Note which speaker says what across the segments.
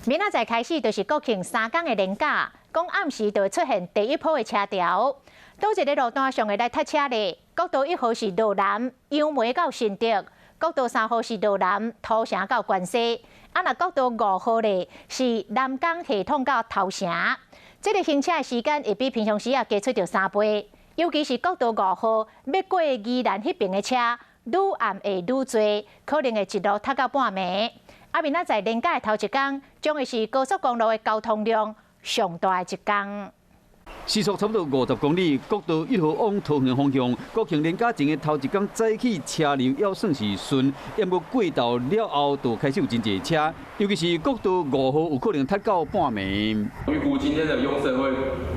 Speaker 1: 明仔載開始就是國慶3工的連假，講暗時就會出現第一波的車潮。佗一个路段上會來塞車咧？國道1號是羅南楊梅到新竹，國道3號是羅南土城到關西，啊若國道5號咧是南港系統到頭城。這个行車的時間會比平常時仔加出著3倍，尤其是國道5號欲過宜蘭彼爿的車，愈暗會愈濟，可能會一路塞到半暝。啊，明仔載連假的頭一工，將會是高速公路的交通量上大的一工。
Speaker 2: 時速差不多50公里，國道1號往桃園方向，國慶連假前的頭一工早起車流猶算是順，毋過過晝了後就開始有真濟車，尤其是國道5號有可能塞到半暝。
Speaker 3: 預估今天的擁塞會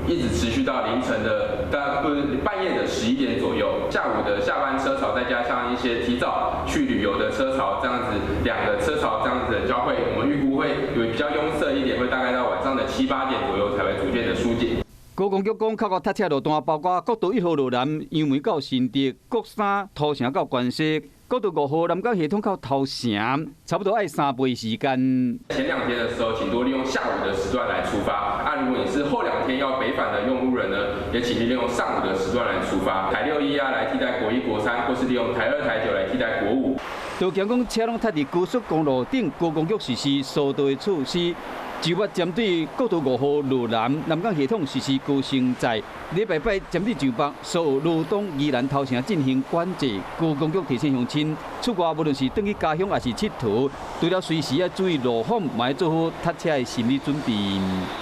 Speaker 3: 一直持續到凌晨的，大概不是半夜的11點左右。下午的下班車潮，再加上一些提早去旅遊的車潮，這樣子兩個車潮這樣子的交匯，我們預估會有比較擁塞一點，會大概到晚上的七八點左右才會逐漸的疏解。
Speaker 2: 高公局講，較較塞車路段包括國道1號羅南楊梅到新竹，國三土城到關西，國道5號南港系統到頭城，差不多愛3倍時間。
Speaker 3: 前兩天的時候，請多利用下午的時段來出發。啊，如果你是後兩天要北返的用路人呢，也請利用上午的時段來出發。台六一啊，來替代國一、國三，或是利用台二、台九來替代國五。
Speaker 2: 就驚講車攏塞佇高速公路頂，高公局實施疏導的措施。就欲針對國道5號羅南南港系統實施高升載，禮拜拜針對上北所有羅東宜蘭頭城進行管制。高公局提醒鄉親，出外無論是轉去家鄉抑是𨑨迌，除了隨時愛注意路況，嘛愛做好塞車的心理準備。